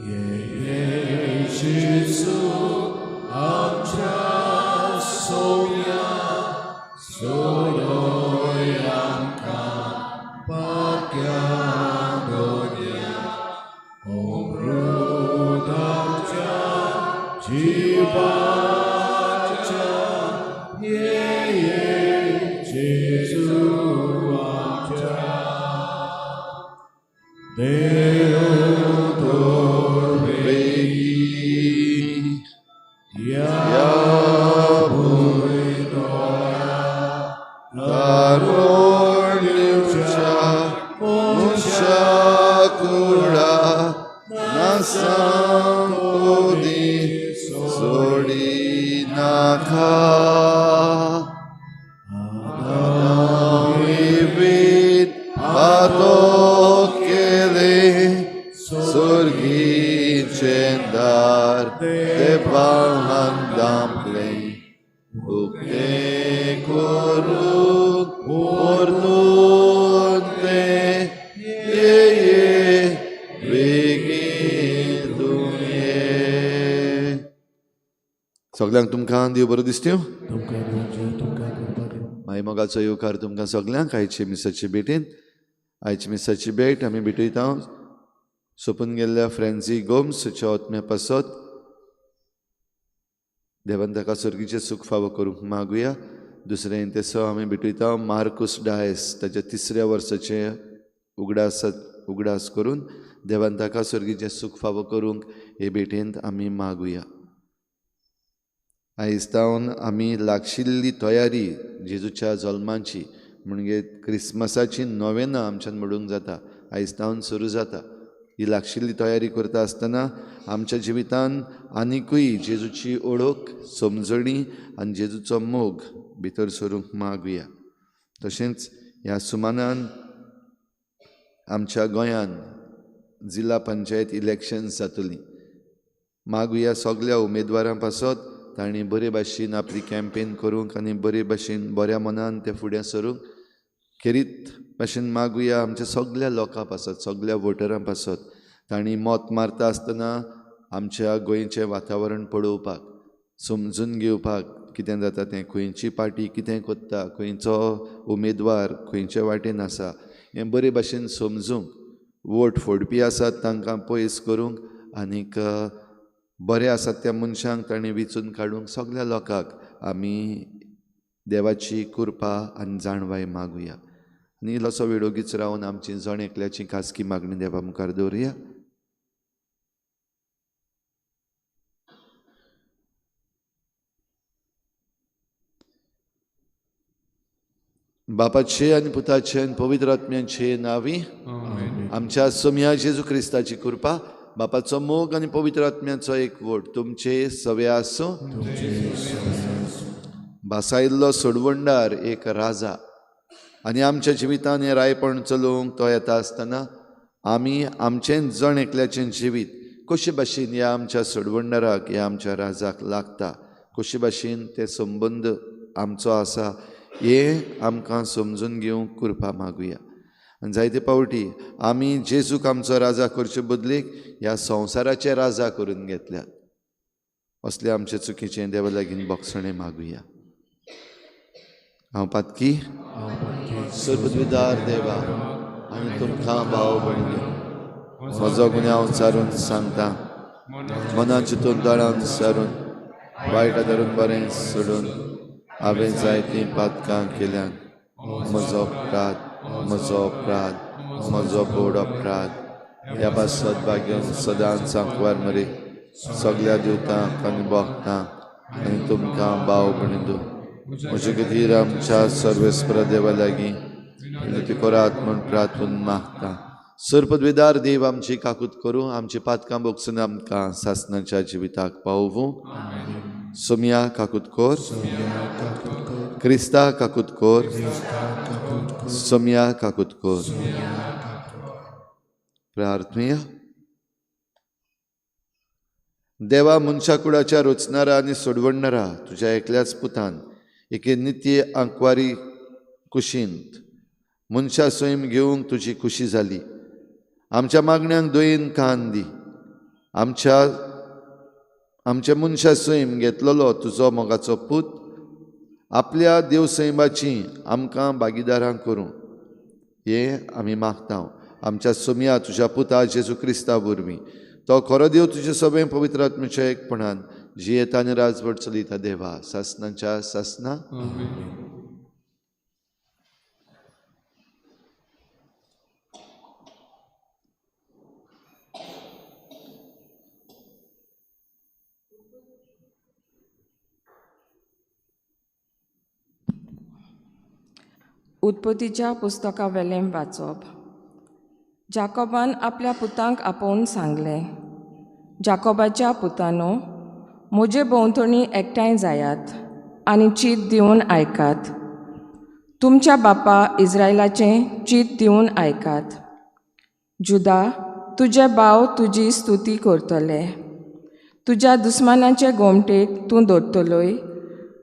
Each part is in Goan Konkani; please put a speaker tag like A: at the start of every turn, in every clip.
A: ये जेजू आमच्या सोम्या सोडोय आमकां पाक्या दोन्या अमृत आमच्या जिवाच्या ये जेजू आमच्या देव
B: वेगी
A: या
B: या
A: भुंयनोया
B: तारुण दिवच्या मनशा कुळा नासांकोदी सोडी नाका विविध पातक केले स्वर्गीचे दार देवान दामले उक्ते करूंक परतून ते ये ये बेगीन तूं ये. सगल्यांक तुमकां देव बरो दिसत्यो.
A: तुमकां दिवचें तुमकां कृपा दिवं.
B: माई मोगाचो येवकार तुमकां सगल्यांक आयचे मिसाचे भेटेन. आयचे मिसाची भेट आमी भेटयता सोंपून गेल्ल्या फ्रेंझी गोम्सच्या आत्म्या पासत. देवान ताका सर्गीचें सूख फावो करूंक मागुया. दुसरें तेसो आमी भेटयता मार्कूस डायस ताच्या तिसऱ्या वर्साचें उगडास करून देवान ताका सर्गीचें सूख फावो करूंक हे भेटेंत आमी मागुया. आयज तावन आमी लागशिल्ली तयारी जेजूच्या जल्माची म्हणजे क्रिसमसाची नोवेनां आमच्यान म्हणूंक जाता आयज तावन सुरू जाता. ही लागशिल्ली तयारी करता आसतना आमच्या जिवितान आनिकूय जेजूची ओळख समजणी आनी जेजूचो मोग भितर सरूंक मागुया. तशेंच ह्या सुमानान आमच्या गोंयान जिल्ला पंचायत इलेक्शन्स जातलीं. मागुया सगल्या उमेदवारां पासत तांणी बरे भाशेन आपली कॅम्पेन करूंक आनी बरे भाशेन बऱ्या मनान ते फुडें सरूंक. खेरीत भाशेन मागुया आमच्या सगल्या लोकां पासत सगल्या वोटरां पासत तांणी मत मारता आसतना आमच्या गोंयचें वातावरण पळोवपाक समजून घेवपाक कितें जाता तें खंयची पार्टी कितें करता खंयचो उमेदवार खंयचे वाटेन आसा हें बरे भाशेन समजूंक. वोट फोडपी आसात तांकां पयस करूंक आनीक बरे आसात त्या मनशांक तांणी विचून काडूंक सगल्या लोकांक आमी देवाची कृपा आनी जाणवाय मागुया. आनी इल्लोसो वेळ ओगीच रावन आमची जण एकल्याची खासगी मागणी देवा मुखार दवरुया. बापाचे आनी पुताचे आनी पवित्र आत्म्याचे नांवी आमच्या सोम्या जेजू क्रिस्ताची कृपा बापाचो मोग आनी पवित्र आत्म्याचो एकवट तुमचे सवे आसूं. भासायल्लो सोडवणदार एक राजा आनी आमच्या जिवितान हें रायपण चलोवंक तो येता आसतना आमी आमचें जण एकल्याचें जिवीत कशे भाशेन ह्या आमच्या सोडवणदाराक ह्या आमच्या राजाक लागता कशे भाशेन ते संबंद आमचो आसा हें आमकां समजून घेवंक कृपा मागुया. आनी जायते पावटी आमी जेजूक आमचो राजा करचे बदलेक ह्या संवसाराचे राजा करून घेतल्यात. असले आमचे चुकीचें देवा लागीं बोगसणें मागुया. हांव पातकी सर्वद्विदार देवा आनी तुमकां भाव भयणी म्हजो गुन्यांव सारून सांगता मनान चिंतून दोळ्यान सारून वायट धरून बरें सोडून हांवें जायतीं पातकां केल्यान. म्हजो अपराध म्हजो अपराध म्हजो बोड अपराध ह्या पासत भाग्योन सदांच सांकवार मरे सगल्या दिवतांक आनी भक्तांक आनी तुमकां भाव भयणी म्हजे खातीर आमच्या सर्वेस्पर देवा लागीं विनंती करात म्हूण प्रार्थून मागता. सर्पद्विदार देव आमची काकूत करूं आमची पातकां बोगसून आमकां सासणाच्या जिविताक पावोवं. सोम्या काकूत कर क्रिस्ता काकूत कर सोम्या काकूत कर. प्रार्थुया. देवा मनशा कुळाच्या रचणारा आनी सोडवणणारा तुज्या एकल्याच पुतान एके नित्य आंकवारी कुशींत मनशा सैम घेवंक तुजी खुशी जाली. आमच्या मागण्यांक दयेन कान दी. आमच्या आमच्या मनशा सैम घेतलेलो तुजो मोगाचो पूत आपल्या देव सैमाची आमकां भागीदारां करूं हें आमी मागता आमच्या सोमया तुज्या पुता जेजू क्रिस्ता वरवीं. तो खरो देव तुजे सगळें पवित्र आत्म्याच्या एकपणान जियेता आनी राजवट चलयता देवा सासनाच्या सासना.
C: उत्पत्तीच्या पुस्तका वेलें वाचप. जाकोबान आपल्या पुतांक आपोवन सांगलें, जाकोबाच्या पुतानो, म्हजे भोंवतणी एकठांय जायात आनी चीत दिवन आयकात. तुमच्या बापा इस्रायलाचें चीत दिवन आयकात. जुदा, तुजे भाव तुजी स्तुती करतले. तुज्या दुस्मानाचे गोमटेक तूं दवरतलोय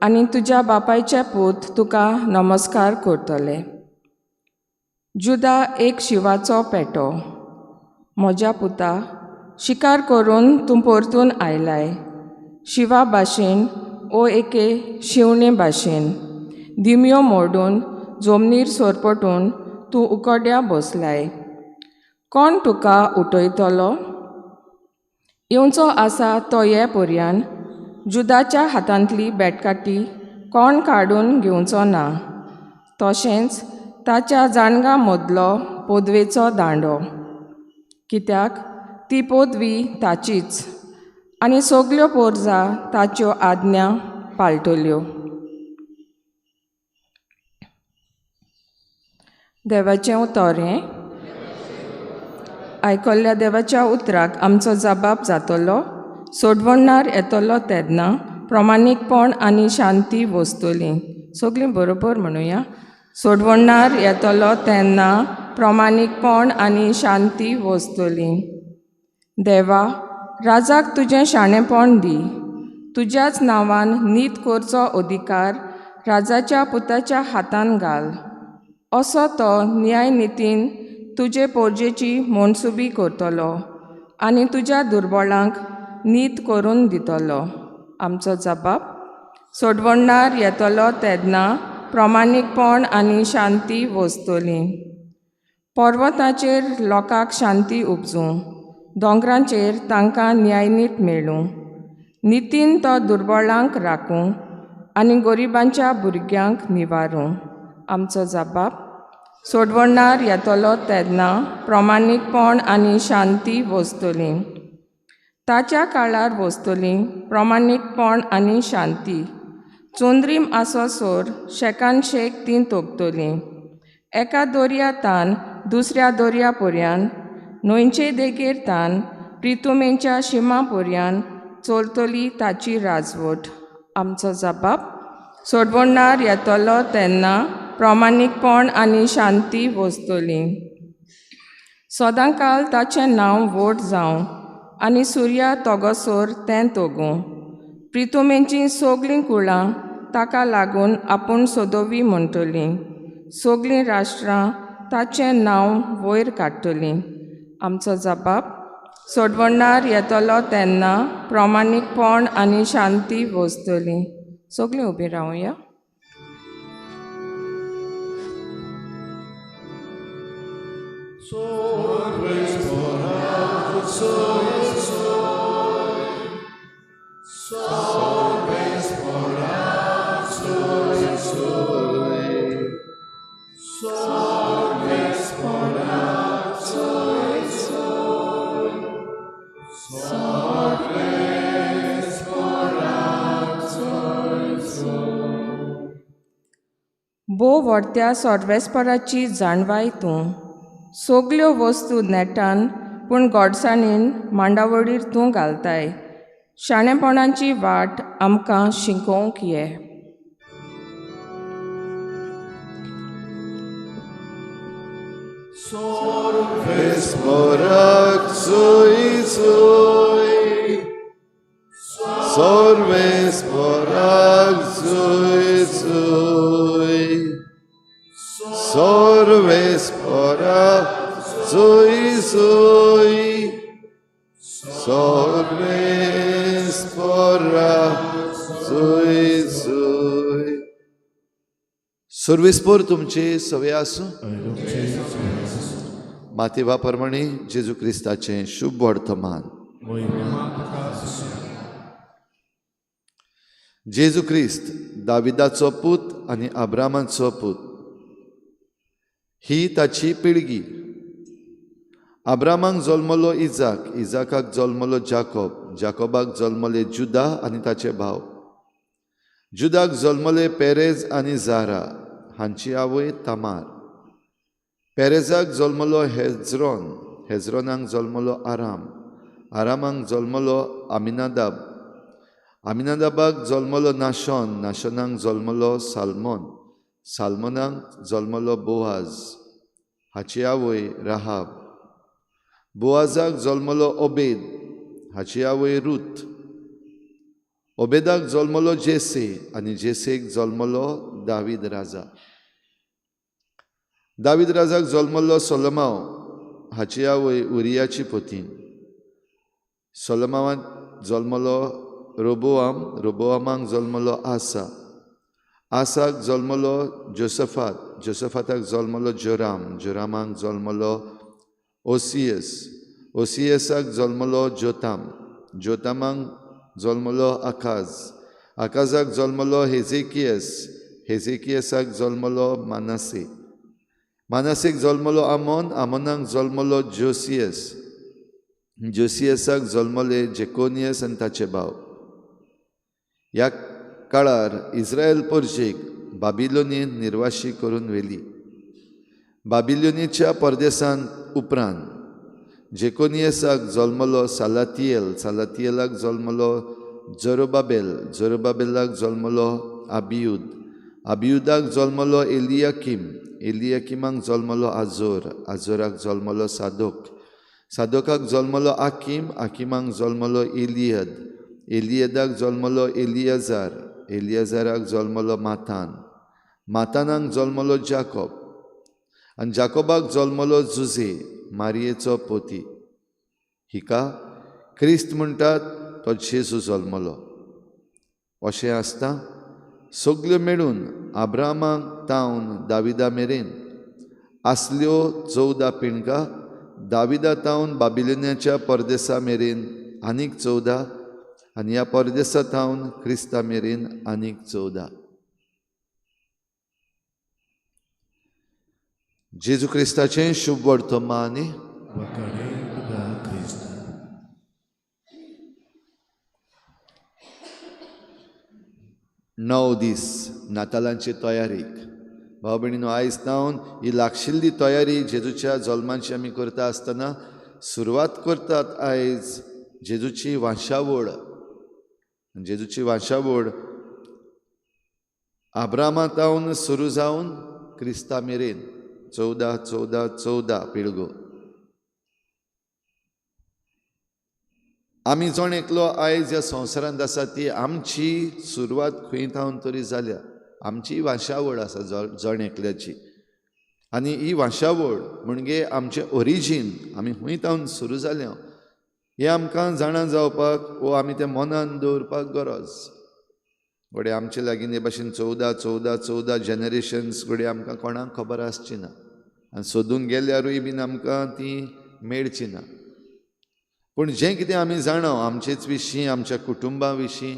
C: आनी तुज्या बापायचे पूत तुका नमस्कार करतले. जुदा एक शिवाचो पेटो. म्हज्या पुता, शिकार करून तूं परतून आयलाय. शिवा भाशेन ओ एके शिवणे भाशेन दिमयो मोडून जमनीर सरपटून तूं उकोड्या बसलाय. कोण तुका उठयतलो? येवचो आसा तो ये पर्यान जुदाच्या हातांतली बेटकाटी कोण काडून घेवचो ना, तशेंच ताच्या जाणगा मदलो पदवेचो दांडो. कित्याक ती पदवी ताचीच आनी सगल्यो पोरजा ताच्यो आज्ञा पाळटल्यो. देवाचें उतर हें. आयकल्ल्या देवाच्या उतराक आमचो जबाब जातलो. सोडवणार येतलो तेन्ना प्रमाणीकपण आनी शांती वसतली. सगळीं बरोबर म्हणुया. सोडवणार येतलो तेन्ना प्रमाणीकपण आनी शांती वसतली. देवा, राजाक तुजें शाणेपण दी. तुज्याच नांवान नीत करचो अधिकार राजाच्या पुताच्या हातान घाल. असो तो न्यायनितीन तुजे पोरजेची मनसुबी करतलो आनी तुज्या दुर्बळांक नीत करून दितलो. आमचो जबाब. सोडवणार येतलो तेन्ना प्रमाणीकपण आनी शांती वसतली. पर्वताचेर लोकांक शांती उपजूं, दोंगरांचेर तांकां न्यायनीत मेळूं. नितीन तो दुर्बळांक राखूं आनी गरिबांच्या भुरग्यांक निवारूं. आमचो जबाब. सोडवणार येतलो तेन्ना प्रमाणीकपण आनी शांती वसतली. ताच्या काळार वसतली प्रमाणीकपण आनी शांती. चंद्रीम आसोसर शेकान शेक ती तोगतली. एका दर्या तान दुसऱ्या दर्या पर्यान, न्हंयचे देगेर तान प्रितुमेच्या शिमा पर्यान चलतली ताची राजवट. आमचो जबाब. सोडवणार येतलो तेन्ना प्रमाणीकपण आनी शांती वसतली. सदांकाल ताचें नांव व्हड जावं आनी सुर्या तोगोसर तें तोगूं. प्रितुमेचीं सगळीं कुळां ताका लागून आपूण सोदोवी म्हणटलीं. सगळीं राष्ट्रां ताचें नांव वयर काडटलीं. आमचो जबाब. सोडवणार येतलो तेन्ना प्रमाणीकपण आनी शांती वसतली. सगळीं उबीं रावया. भोव व्हडत्या सोर्वेस्पराची जाणवाय तूं. सगल्यो वस्तू नेटान पूण गोडसाणीन मांडावळीर तूं घालताय. शाणेपणाची वाट आमकां शिकोवंक ये.
B: सर्वेस्पराक सोय सोय, सर्वेस्पराक सोय सोय, सर्वेस्पराक सोय सोय, सर्वेस्पोरा जुय जुय. सर्वेस्पोर तुमचे सवे आसूं. मातेवा प्रमाणे जेजू क्रिस्ताचें शुभ वर्तमान. जेजू क्रिस्त दाविदाचो पूत आनी अब्रामाचो पूत, ही ताची पिळगी. अब्रामाक जल्मलो इजाक, इजाकाक जल्मलो जाकोब, जाकोबाक जल्मले जुदा आनी ताचे भाव, जुदाक जल्मले पेरेज आनी जारा हांची आवय तमार, पेरेजाक जल्मलो हेज्रोन, हेज्रोनाक जल्मलो आराम, आरामाक जल्मलो आमिनादाब, आमिनादाबाक जल्मलो नाशोन, नाशोनाक जल्मलो साल्मोन, साल्मोनाक जल्मलो बोआज हाची आवय राहाब, बोआजाक जल्मलो ओबेद हाची आवय रूत, ओबेदाक जल्मलो जेसे आनी जेसेक जल्मलो दावीद राजा, दावीद राजाक जल्मलो सोलोमाव हाची आवय उरियाची पोतीन, सोलोमावाक जल्मलो रोबोआम, रोबोआमाक जल्मलो आसा, आसाक जल्मलो जोसफात, जोसफाताक जल्मलो जोराम, जोरामाक जल्मलो ओसियस, ओसियसाक जल्मलो जोताम, जोतामाक जल्मलो आकाज, आकाजाक जल्मलो हेजेकियस, हेजेकियसाक जल्मलो मानासे, मानासेक जल्मलो आमोन, आमोनाक जल्मलो जोसियस, जोसियसाक जल्मले जेकोनियस आनी ताचे भाव. ह्या काळार इस्रायल परजेक बाबिलोनीन निर्वाशी करून व्हेली. बाबिलोनीच्या परदेसान उपरांत जेकोनियसाक जल्मलो सालातियल, सालातियलाक जल्मलो जरोबाबेल, जरोबाबेलाक जल्मलो आबियुद, आबियुदाक जल्मलो एलियाकीम, एलियाकीमाक जल्मलो आजोर, आजोराक जल्मलो सादोक, सादोकाक जल्मलो आकीम, आकीमाक जल्मलो एलियद, एलियदाक जल्मलो एलियाजार, एलियाजाराक जल्मलो मातान, मातानाक जल्मलो जाकोब आनी जाकोबाक जल्मलो जुजे मारयेचो पोती. हिका क्रिस्त म्हणटात तो जेजू जल्मलो. अशें आसता सगल्यो मेळून आब्रामाक तावन दाविदा मेरेन आसल्यो 14 पिणका, दाविदा तावन बाबिलोनियाच्या परदेसा मेरेन आनीक 14 आनी ह्या परदेसा तावन क्रिस्ता मेरेन आनीक 14. जेजू क्रिस्ताचें शुभ वर्तमान. णव दीस नातालांचे तयारीक. भाव भयणीनो, आयज तावन ही लागशिल्ली तयारी जेजूच्या जल्माची आमी करता आसतना सुरवात करतात आयज जेजूची वांशावळ. जेजूची वांशावळ आब्रामा तावन सुरू जावन क्रिस्ता मेरेन 14 14 14 पिळगो. आमी जण एकलो आयज ह्या संवसारांत आसा ती आमची सुरवात खंय थावन तरी जाल्या. आमची वांशावळ आसा जण एकल्याची आनी ही वांशावळ म्हणजे आमचें ओरिजीन, आमी खंय थावन सुरू जाल्या हें आमकां जाणा जावपाक वो आमी तें मनान दवरपाक गरज. घडये आमचे लागीं हे भाशेन 14 14 14 जनरेशन्स घडये आमकां कोणाक खबर आसची ना आनी सोदूंक गेल्यारूय बीन आमकां ती मेळची ना. पूण जें कितें आमी जाणा आमचेच विशीं, आमच्या कुटुंबा विशीं,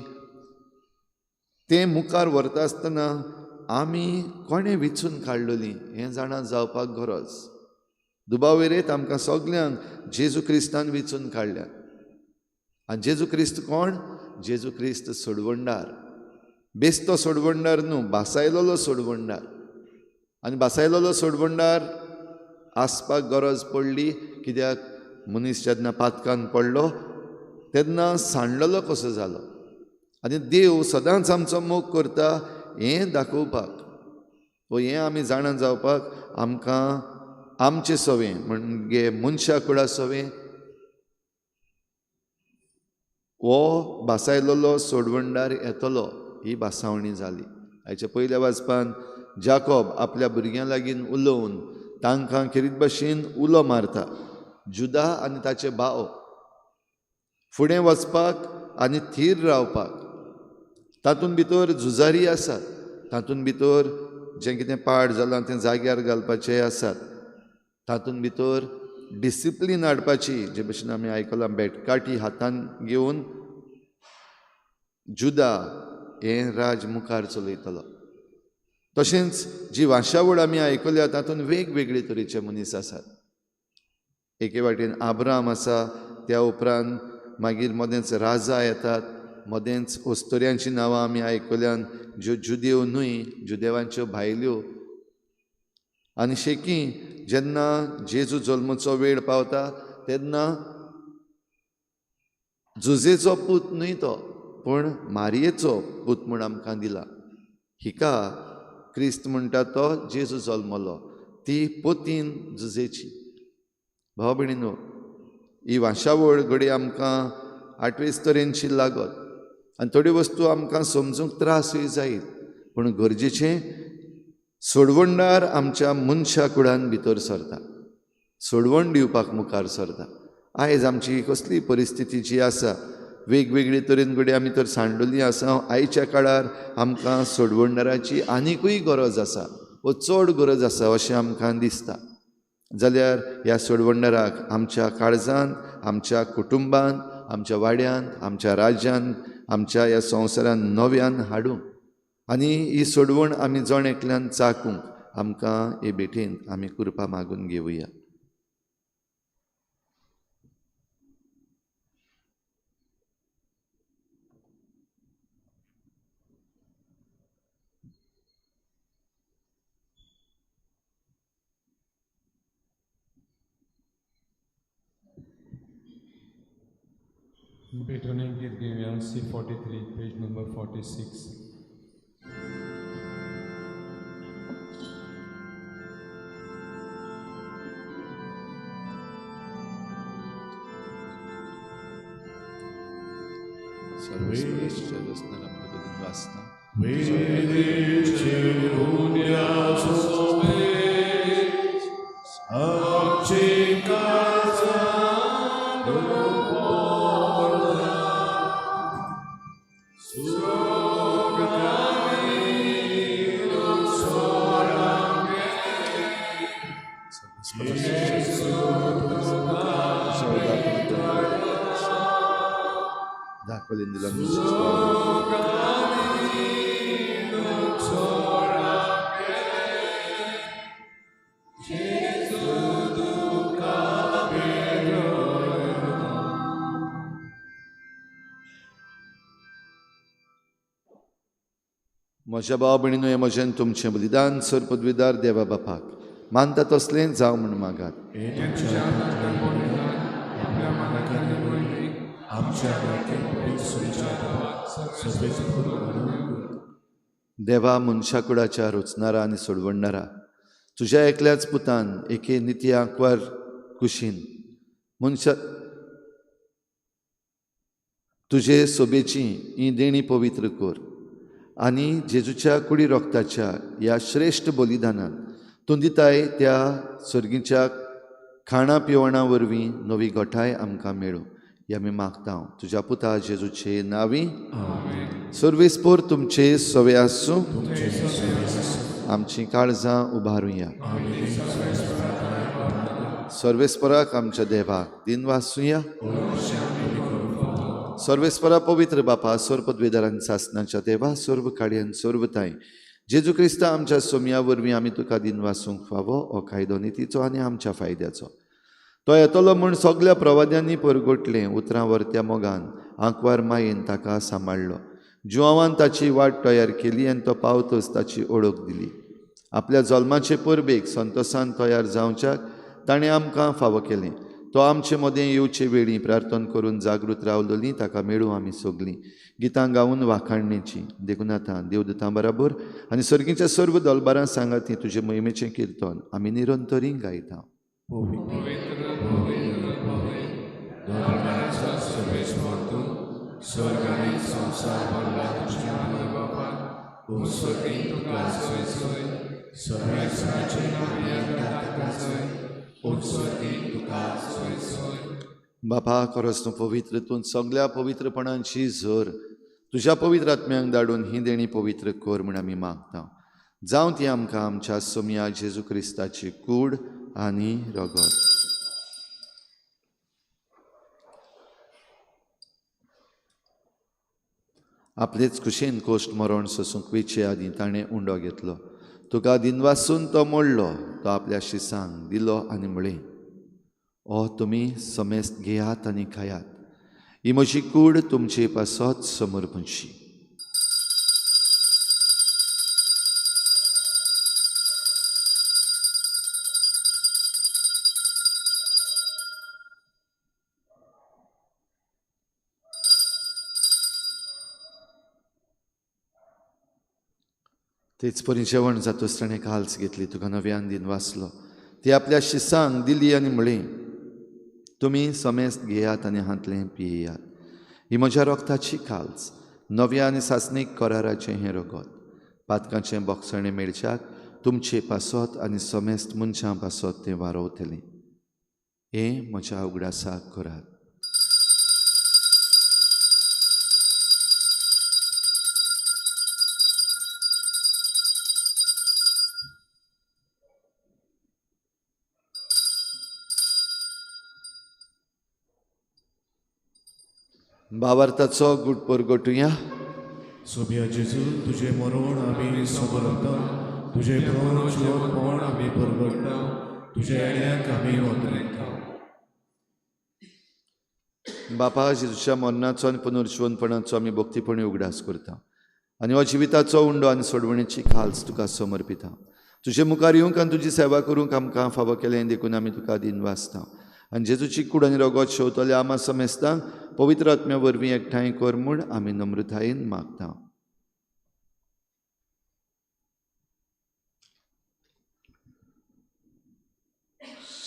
B: तें मुखार व्हरता आसतना आमी कोणें विचून काडलेली हें जाणा जावपाक गरज. दुबावेरेत आमकां सगल्यांक जेजू क्रिस्तान विचून काडल्यात. आनी जेजू क्रिस्त कोण? जेजू क्रिस्त सोडवणदार, बेस्तो सोडवणदार न्हू, भासायलोलो सोडवणदार. आनी भासायलोलो सोडवणदार आसपाक गरज पडली कित्याक मनीस जेन्ना पातकान पडलो तेन्ना सांडलेलो कसो जालो आनी देव सदांच आमचो मोग करता हें दाखोवपाक वो हें आमी जाणा जावपाक आमकां आमचें सवें म्हणजे मनशा कुडा सवें हो भासायलोलो सोडवणदार येतलो ही भासावणी जाली. हाच्या पयल्या वाचपान जाकोब आपल्या भुरग्यां लागीं उलोवन तांकां खेरीत भाशेन उलो मारता, जुदा आनी ताचे भाव. फुडें वचपाक आनी थीर रावपाक. तातूंत भितर झुजारी आसात, तातूंत भितर जें कितें पाड जालां तें जाग्यार घालपाचें आसात, तातूंत भितर डिसिप्लीन हाडपाची, जे भशेन आमी आयकलां बेटकाठी हातान घेवन जुदा हें राज मुखार चलयतलो. तशेंच जी वाशावळ आमी आयकल्या तातूंत वेगवेगळे तरेचे मनीस आसात. एके वाटेन आब्राम आसा, त्या उपरांत मागीर मदेंच राजा येतात, मदेंच अस्तुऱ्यांचीं नांवां आमी आयकल्यान ज्यो जुदेव न्हय, जुदेवांच्यो भायल्यो. आनी शेकी जेन्ना जेजू जल्मचो वेळ पावता तेन्ना जुजेचो पूत न्हय तो, पूण मारयेचो पूत म्हूण आमकां दिला. हिका क्रिस्त म्हणटा तो जेजू जल्मलो, ती पोतीन जुजेची. भाव भयणीनो, ही वाशावळ घडये आमकां आठवेच तरेनशी लागत आनी थोड्यो वस्तू आमकां समजूंक त्रासूय जायत, पूण गरजेचें सोडवणदार आमच्या मनशा कुडान भितर सरता, सोडवण दिवपाक मुखार सरता. आयज आमची कसली परिस्थिती जी आसा वेगवेगळे तरेन घडये आमी तर सांडलेली आसा, आयच्या काळार आमकां सोडवणदाराची आनिकूय गरज आसा व चड गरज आसा अशें आमकां दिसता. जाल्यार ह्या सोडवणदाराक आमच्या काळजांत, आमच्या कुटुंबांत, आमच्या वाड्यांत, आमच्या राज्यांत, आमच्या ह्या संवसारांत नव्यान हाडूंक आनी ही सोडवण आमी जण एकल्यान चाकूंक आमकां हे भेटेन आमी कृपा मागून घेवया.
D: भेटवणे गीत घेवया C43 page number 46.
B: म्हज्या भाव भयणीनो, हें म्हजें तुमचें बलिदान सर पदवीदार देवा बापाक मानता तसलें जावं म्हूण मागात. देवा मनशाकुडाच्या रचणारा आनी सोडवणणारा, तुज्या एकल्याच पुतान एके निती आंकवार कुशीन मनशा तुजे सोबेची ही देणी पवित्र कर आनी जेजूच्या कुडी रोगताच्या ह्या श्रेश्ठ बलिदानान तूं दिताय त्या सर्गीच्या खाणा पिवणा वरवीं नवी गठाय आमकां मेळूं ही आमी मागता तुज्या पुता जेजूचे नांवी. सर्वेस्पोर तुमचे सवे आसूं. आमची काळजां उबारुया. सर्वेस्पराक आमच्या देवाक दिनवासुया. सर्वेस्परा पवित्र बापा, सर्व पदवेदारान सासनाच्या देवा, सर्व काडयान सर्वताय जेजू क्रिस्ता आमच्या सोमया वरवीं आमी तुका दिनवासूंक फावो हो कायदो नितीचो आनी आमच्या फायद्याचो. तो येतलो म्हूण सगल्या प्रवाद्यांनी परगटलें उतरां वरत्या मोगान आंकवार मायेन ताका सांबाळ्ळो. जुवांवान ताची वाट तयार केली आनी तो पावतच ताची ओळख दिली. आपल्या जल्माचे परबेक संतोसान तयार जावच्याक ताणें आमकां फावो केलें. तो आमचे मदें येवचे वेळी प्रार्थना करून जागृत रावलोली ताका मेळूं आमी सगलीं गितां गावन वाखाणणेची. देखून आतां देवदूतां बराबर आनी सर्गीच्या सर्व दलबारां सांगाती तुजे मोहिमेचें किर्तन आमी निरंतरी गायता. बापा खरोच तूं पवित्र, तूं सगळ्या पवित्रपणांची झर, तुज्या पवित्र आत्म्यांक धाडून ही देणी पवित्र कर म्हूण आमी मागता. जावं ती आमकां आमच्या सोमया जेजू क्रिस्ताची कूड आनी रगत. आपलेच खुशेन कोश्ट मरण सोसूंक वेचे आदीं ताणें उंडो घेतलो, तुका दिनवासून तो मोडलो, तो आपल्या शिसांक दिलो आनी म्हळें, ओ तुमी समेस्त घेयात आनी खायात, ही म्हजी कूड तुमचे पासत समर्पणशी. तेच परी जेवण जातूच ताणें काल्स घेतली, तुका नव्यान दिन वाचलो, ती आपल्या शिसांक दिली आनी म्हळें, तुमी समेस्त घेयात आनी हांतलें पियेयात, ही म्हज्या रोगताची काल्स, नव्या आनी सासणीक कराराचें हें रगत, पातकांचें बोगसणें मेळच्याक तुमचे पासत आनी समेस्त मनशां पासत तें वारोवतलें. हें म्हज्या उगडासाक करात. भावार्थाचो गुट परगटुया.
A: सोबिया जेजू, तुजें मरण आमी समरता, तुजें पुनरुज्जीवनपण आमी परगट्टा, तुज्या येण्याक आमी वावुरता.
B: बापा, जेजूच्या मरणाचो आनी पुनरुज्जीवनपणाचो आमी भक्तीपणी उगडास करता आनी हो जिविताचो उंडो आनी सोडवणेची खाल्स तुका समर्पिता. तुजे मुखार येवंक आनी तुजी सेवा करूंक आमकां फावो केलें देखून आमी तुका दिनवासता. आनी जेजूची कूड आनी रगत शेवतल्या आमा समेस्तांक पवित्र आत्म्या वरवीं एकठांय कर म्हूण आमी नम्रतायेन मागता.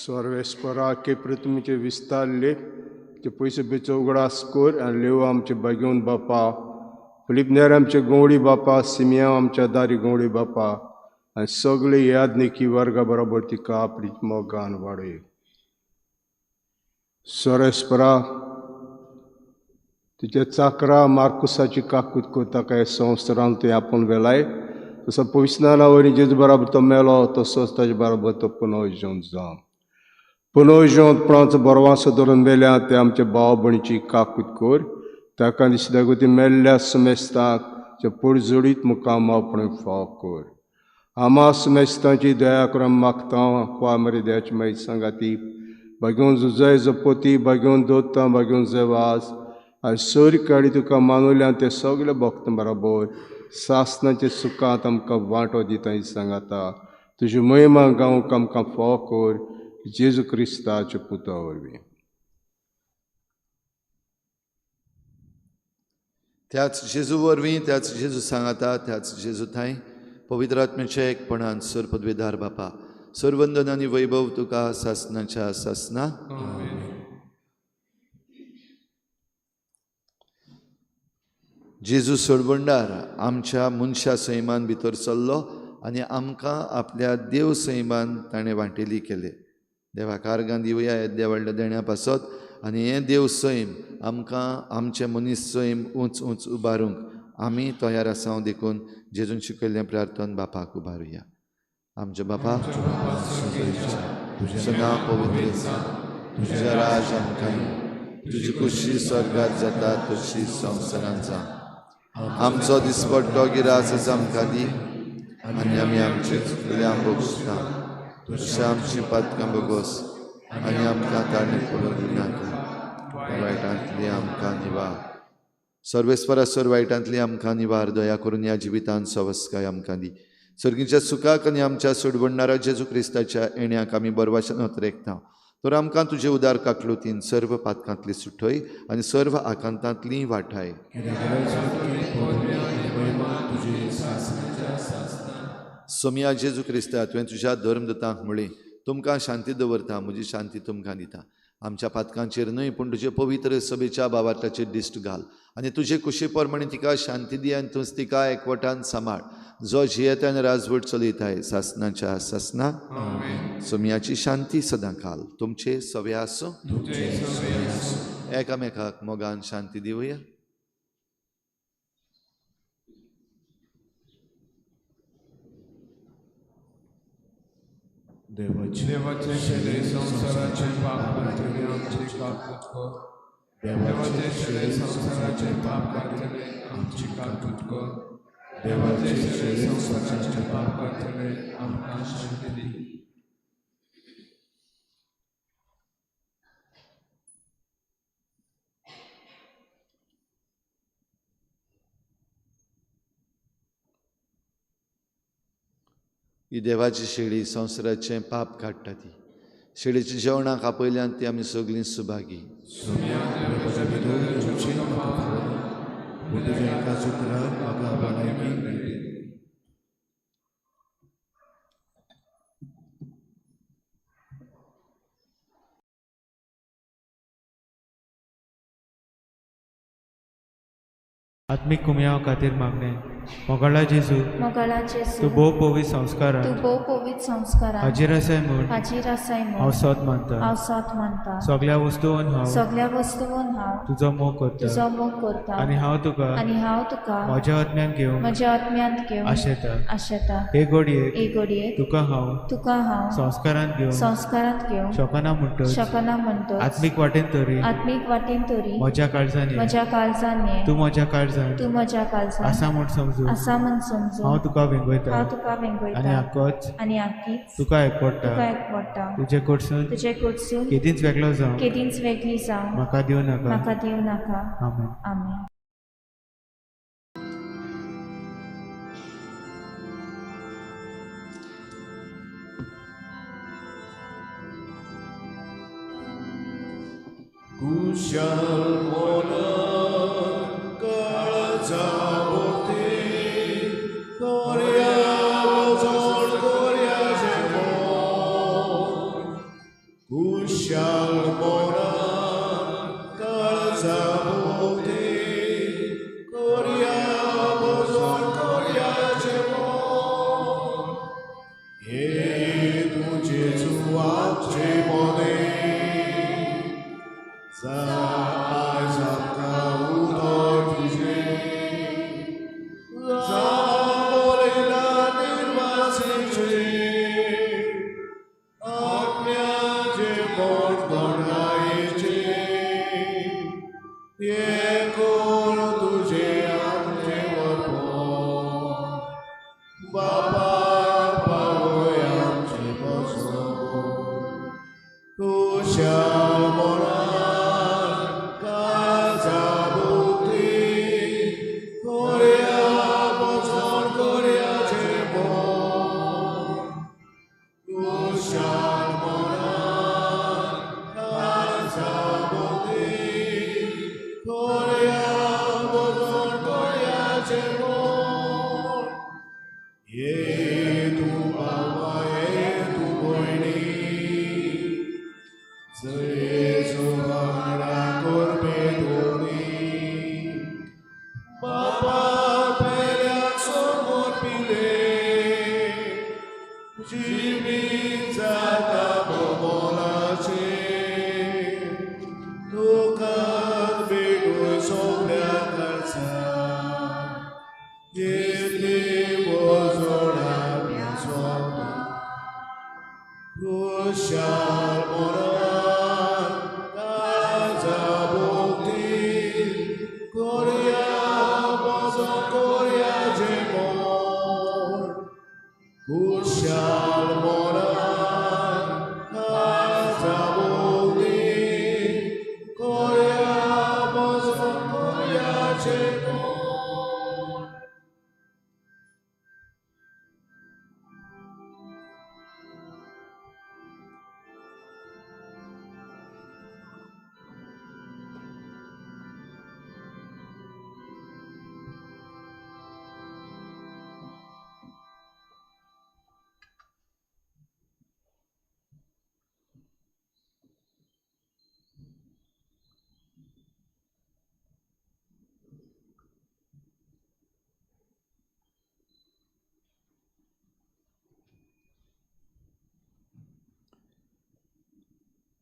E: सर्वेस्परा के पृथ्वीचे विस्तारले ते पयशे बेचो उगडास कर आनी लेव आमचे बागेवन बापा, फिलीप नेर आमचे गवळी बापा, सिमिया आमच्या दारी गवळी बापा आनी सगळे यादनिकी वर्गा बरोबर तिका आपली मोगान वाडय. सोरेस्परा तुज्या चाकरा मार्कुसाची काकूत करता काय संवसारांत तुवें आपोवन वेलाय, तसो पविस्नाना वरी जेजू बराबर तो मेलो तसोच ताजे बराबर तो पुनर्जीवन जावं. पुनर्जीवनपणाचो बरवासो धरून मेल्या ते आमच्या भाव भयणीची काकूत कर, ताका दिसता ती मेल्ल्या समेस्ताक जे पोडजोडीत मुखार मावपण फाव कर. आमा समेस्तांची दया करून मागता क्वा मरे दयाची मागीर सांगाती बागेवन जुजय जपोती बागेवन दोता बागेवन जेवास आनी सोरी काडी तुका मानुल्या ते सगळे भक्त बराबर सासनाचे सुखांत आमकां वांटो दिता ही सांगाता. तुजी महिमा गावंक आमकां फाव कर जेजू क्रिस्ताच्या पुता वरवीं.
B: त्याच जेजू वरवीं, त्याच जेजू सांगाता, त्याच जेजू थांय पवित्र आत्म्याच्या एकपणान सर पदवेदार बापा सर्वंदन आनी वैभव तुका सासनाच्या सासना. जेजू सोडवणदार आमच्या मनशा सैमान भितर सरलो आनी आमकां आपल्या देव सैमान ताणें वांटेली केले. देवाक आर्गां दिवया येद्या व्हडल्या देण्या पासत आनी हें देव सैम आमकां आमचें मनीस सैम उंच उंच उबारूंक आमी तयार आसा देखून जेजून शिकयल्लें प्रार्थन बापाक उबारुया. आमच्या बापा, तुजें नांव पवित्र जावं, तुजें राज आमकां येवं, तुजी खुशी स्वर्गात जाता तशी संवसारांत जावं. आमचो दिसपट्टो गिरास आमकां दी आनी आमी आमचे चुकल्या भोगसता तशें आमची पातकां भोगोस आनी आमकां ताणें पडूंक दिनाका, वायटांतली आमकां निवार. सर्वेस्परा सर वायटांतली आमकां निवार, दया करून ह्या जिवितांत सवस्काय आमकां दी. सर्गीच्या सुखाक आनी आमच्या सोडवणदारा जेजू क्रिस्ताच्या येण्याक आमी बरवाशान अतरेकता. तर आमकां तुजे उदार काकलुतीन सर्व पातकांतली सुटय आनी सर्व आकांतांतली वाठाय. सोमया जेजू क्रिस्ता, तुवें तुज्या धर्मदूतांक म्हळें, तुमकां शांती दवरता, म्हजी शांती तुमकां दिता. आमच्या पातकांचेर न्हय पूण तुजे पवित्र सभेच्या बाबाटाचेर दिश्ट घाल आनी तुजे कुशी प्रमाणे तिका शांती दी आनी तूंच तिका एकवटान सांबाळ, जो जियेता आनी राजवट चलयताय सासनाच्या सासना. सोमयाची शांती सदां काल तुमचे सवे आसूं. एकामेकाक मोगान शांती दिवया.
D: देवाचे शेले संवसाराचे पाप काडटले आमची काकूत कर. देवाचे शेले संवसाराचे पाप काडटले आमची काकूत कर. देवाचे शेले संवसाराचे पाप काडटले आमकां शांती दी.
B: ही देवाची शेळी संवसाराचें पाप काडटा ती शेळीच्या जेवणाक आपयल्यान ती आमी सगळीं सुभागी.
F: आत्मीक कुमयाव खातीर मागणें. मोगाळा जेजू, तूं भोव पवित्र संस्कारांत हाजीर आसाय म्हूण हांव सोद मानता. सगळ्या वस्तून हांव तुजो मोग करता आनी हांव तुका म्हज्या आत्म्यान घेवंक आशेता. हे घडयेक तुका हांव संस्कारांत घेवंक शकना म्हणटच आत्मीक वाटेन तरी म्हज्या काळजान ये, तूं म्हज्या काळजान आसा म्हूण समजू हांव तुका वेंगयता आनी आकीच तुका एकवटा. तुजे कडसून केदींच वेगळो जावं म्हाका दिवं नाका. आमेन.
A: कुशल मन काळजाभोवती कोर्या वचोण कोर्याचें मन. कुशल मन काळजाभोवती कोर्या वचोण कोर्याचें मन. हे तुजें जुवाचे मने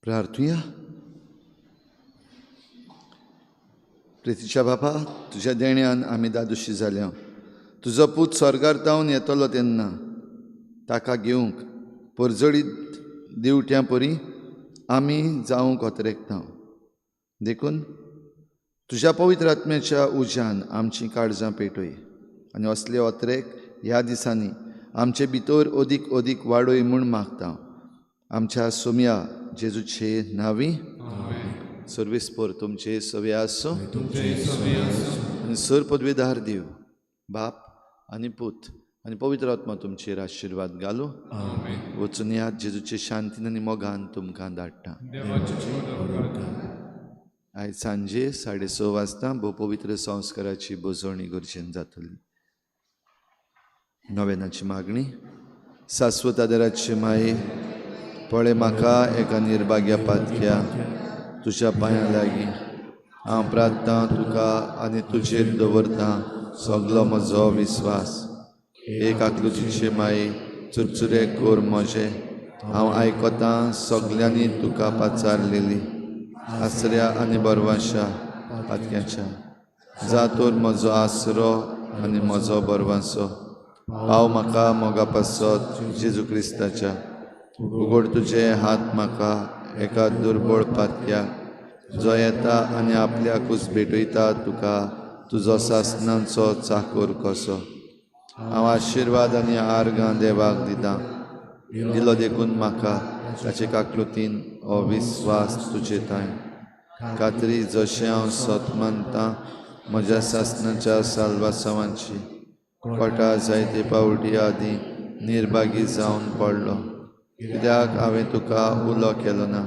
B: प्रार्थुया. प्रितीच्या बापा, तुज्या देण्यान आमी दादोशी जाल्या. तुजो पूत स्वर्गार तावन येतलो तेन्ना ताका घेवंक परजळीत दिवट्यां परी आमी जावंक अतरेकता. देखून तुज्या पवित्र आत्म्याच्या उज्यान आमचीं काळजां पेटय आनी असले अतरेक ह्या दिसांनी आमचे भितर अदीक अदीक वाडय म्हूण मागता. आमच्या सोम्या जेजूचे नांवी. सर्वीस पोर तुमचे सवे आसूं आनी सर पदवीदार दिव बाप आनी पूत आनी पवित्र आत्मा तुमचेर आशिर्वाद घालूं. वचून याद जेजूचे शांतीन आनी मोगान तुमकां धाडटा. आयज सांजे 6:30 वाजता भोव पवित्र संस्काराची बजवणी गरजेन जातली. नवेनाची मागणी. शाश्वत आदाराची माये, पळय म्हाका एका निर्भाग्या पातक्या तुज्या पांयां लागीं हांव प्रार्थना तुका आनी तुजेर दवरता सगलो म्हजो विस्वास. एक आकलुजीचे माये, चुरचुरे कोर म्हजे, हांव आयकतां सगल्यांनी तुका पाचारलेली आसऱ्या आनी बरवाशा पातक्याच्या. जा तर म्हजो आसरो आनी म्हजो बरवासो, पाव म्हाका मोगा पासत जेजू क्रिस्ताच्या. उगड तुजे हात म्हाका एका दुर्बळ पातक्या, जो येता आनी आपल्याकूच भेटयता तुका तुजो सासनांचो चाकोर कसो. हांव आशिर्वाद आनी आर्गां देवाक दितां, दिलो देखून म्हाका ताचे काकलुतीन हो विस्वास तुजे थांय. खात्री जशें हांव सत मानतां म्हज्या सासनाच्या साल्वासांवांची कोटा जायते पावटी आदीं निर्भागी जावन पडलो, कित्याक हांवें तुका उलो केलो ना.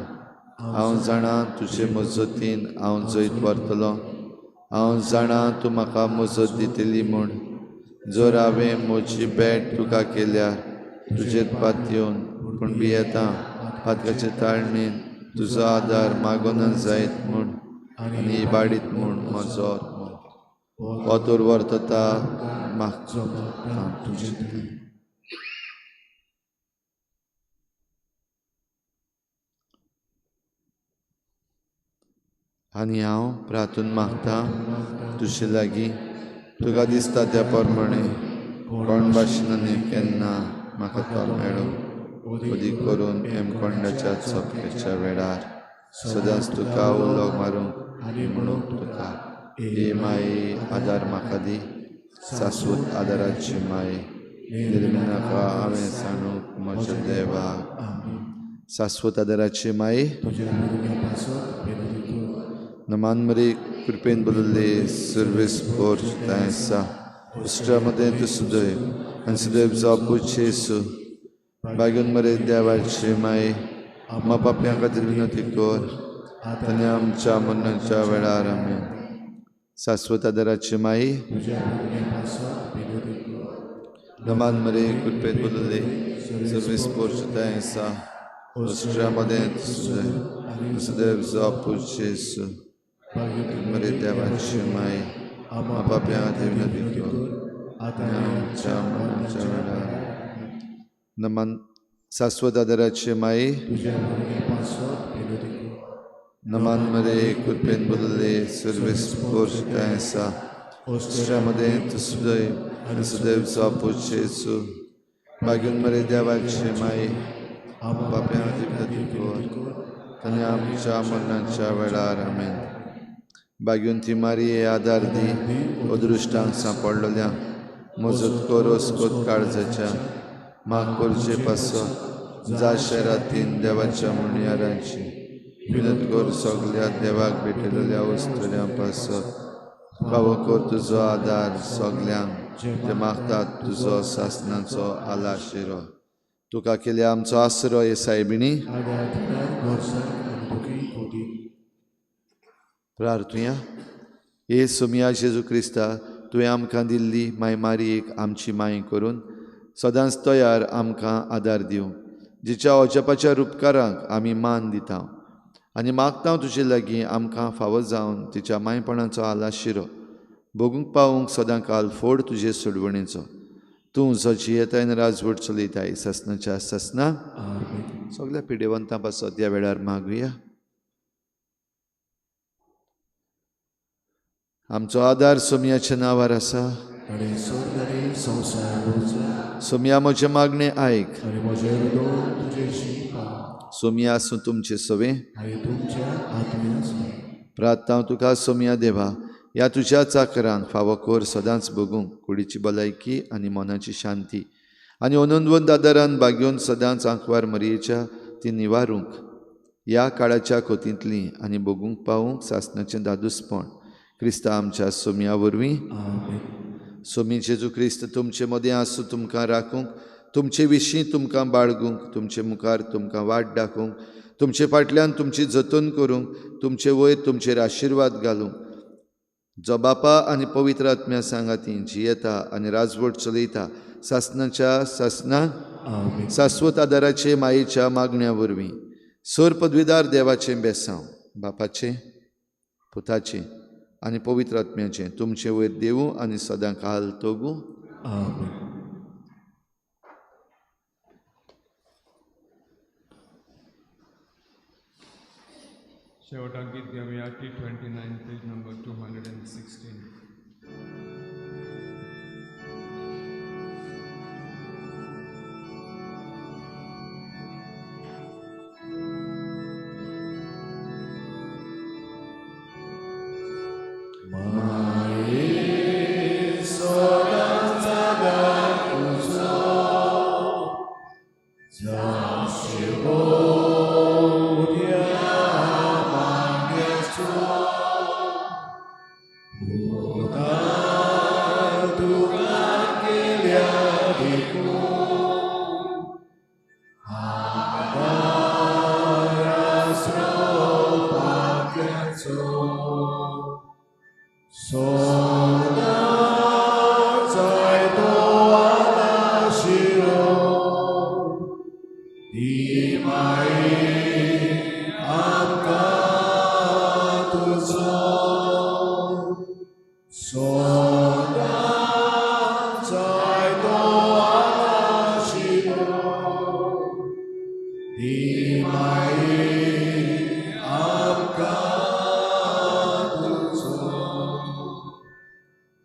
B: हांव जाणा तुजे मजतीन हांव जैत व्हरतलो, हांव जाणा तूं म्हाका मजत दितली म्हूण. जर हांवें म्हजी भेट तुका केल्यार तुजेर पातयेवन, पूण भियेता पातकाचे ताळणेन तुजो आदार मागोना जायत म्हूण आनी इबाडीत म्हूण म्हजो हो तर वर्तता मागचो तुजे. आनी हांव प्रार्थून मागता तुजे लागीं, तुका दिसता त्या प्रमाणे कोण भाशेन आनी केन्ना म्हाका तो मेळो, अदीक करून हेमकोंडाच्या चपकेच्या वेळार सदांच तुका उलो मारूंक आनी म्हणूंक तुका, हे माये आदार म्हाका दी, शाश्वत आदाराची माये निर्मिनाका हांवें सांगूंक म्हज्या देवाक. शाश्वत आदाराची माये, नमान मरे कृपेन बदलले सर्वेस पोर आसा उश्टा मदें तूं सुदैव आनी सुदैव जावप जेजू. बागून मरे देवाचे माये, आम्हा पापयां खातीर विनंती कर आनी आमच्या मरणाच्या वेळार. आमेन. शाश्वत आदाराची माये, नमान मरे कृपेन बदलले सर्वेस पोर आसा उश्टा मदें तूं सुदैव आनी सुदैव जावप जेजू. मरे देवाची माये, आम्हा पापयां खातीर विनंती कर आनी आमच्या मरणाच्या वेळार. नमान शाश्वत आदाराचे माये, नमान मरे कृपेन बदलले सर्वेस पोर आसा उश्टा मदें तूं सुदैव आनी सुदैव जावप जेजू. बागून मरे देवाचे माये, आम्हा पापयां खातीर विनंती कर आनी आमच्या मरणाच्या वेळार. आमेन. बागून ती मारये आदार दी अदृश्टांक सांपडलेल्या, मजत कर अस्कोत काळजाच्या, माग करचे पासत जा शहरातीन देवाच्या म्हणयारांची विनंती कर सगल्या देवाक भेटलेल्या वस्तुऱ्यां पासत. फावो कर तुजो आदार सगल्यांक जे मागतात तुजो सासनाचो आलाशिरो. तुका केल्या आमचो आसरो हे सायबिणी. प्रार्थुया. हे सोमया जेजू क्रिस्ता, तुवें आमकां दिल्ली माय मारयेक आमची माय करून सदांच तयार आमकां आदार दिवं, जिच्या अजापाच्या रुपकारांक आमी मान दिता आनी मागता तुजे लागीं आमकां फावो जावन तिच्या मायपणाचो आलाशिरो भोगूंक पावूंक सदां काल फोड तुजे सोडवणेचो. तूं जो जियेताय आनी राजवट चलयताय सासणाच्या सासणां. सगळ्या पिडेवंतां पासत ह्या वेळार मागुया. आमचो आदार सोमयाच्या नांवार आसा.
A: आनी स्वर्ग आनी संवसार रचला.
B: सोमया म्हजें मागणें आयक
A: आनी म्हजें हृदय तुजेशी पाव.
B: सोमया आसूं तुमचें सवें
A: आनी तुमच्या आत्म्यासो.
B: प्रार्थना तुका सोमया देवा ह्या तुज्या चाकरांक फावो कोर सदांच भोगूंक कुडीची भलायकी आनी मनाची शांती आनी अनंतवंत आदारान बागेवन सदांच आंकवार मरयेच्या ती निवारूंक ह्या काळाच्या कोतींतली आनी भोगूंक पावूंक सासणाचें दादूसपण क्रिस्ता आमच्या सोमया वरवीं. सोमी जेजू क्रिस्त तुमचे मदें आसूं तुमकां राखूंक तुमचे विशीं तुमकां बाळगूंक तुमचे मुखार तुमकां वाट दाखोवंक तुमचे फाटल्यान तुमची जतन करूंक तुमचे वयर तुमचेर आशिर्वाद घालूंक जो बापा आनी पवित्र आत्म्या सांगाती जियेता आनी राजवट चलयता सासणाच्या सासणा सास्वत आदाराचे मायेच्या मागण्या वरवीं सर पदवीदार देवाचें बेसांव बापाचें पुताचें आनी पवित्र आत्म्याचें तुमचे वयर देवूं आनी सदां काल तोगूं.
D: शेवटाक गीत घेवया T29 page number 216.
A: Di mai